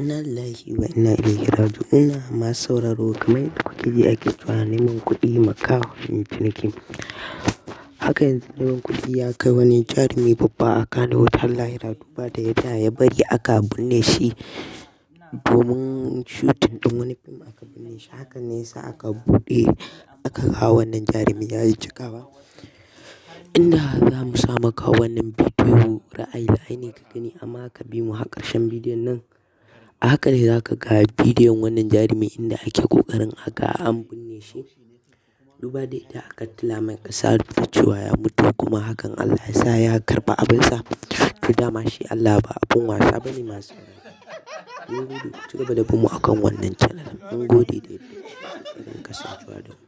Inna lillahi wa inna ilaihi raji'un. Masu sauraro, kamar yadda kuke ji ake cewa neman kuɗi makahon ciniki. Haka yanzu neman kuɗi ya kai wani jarumi babba a Kano har lahira, duba da yadda ya bari aka binne shi domin shooting ɗin wani fim aka binne shi. Hakan ne yasa aka buɗe aka ga wannan jarumi ya yi cikawa. Inda za mu sa maka wannan bidiyo ra'ayi ra'ayi ka gani, amma ka bi mu har ƙarshen bidiyon nan. A haka ne za ka ga bidiyon wannan jarumi inda ake ƙoƙarin aga an binne shi. Duba da yadda aka tila mai ƙasa da cewa ya mutu, kuma hakan Allah ya sa ya karɓi abinsa. To, dama shi Allah ba abun wasa bane, masu sauraro. Mun gode, ku ci gaba da bin mu akan wannan channel. Mun gode da yadda kuke ƙoƙarin kasancewa da mu.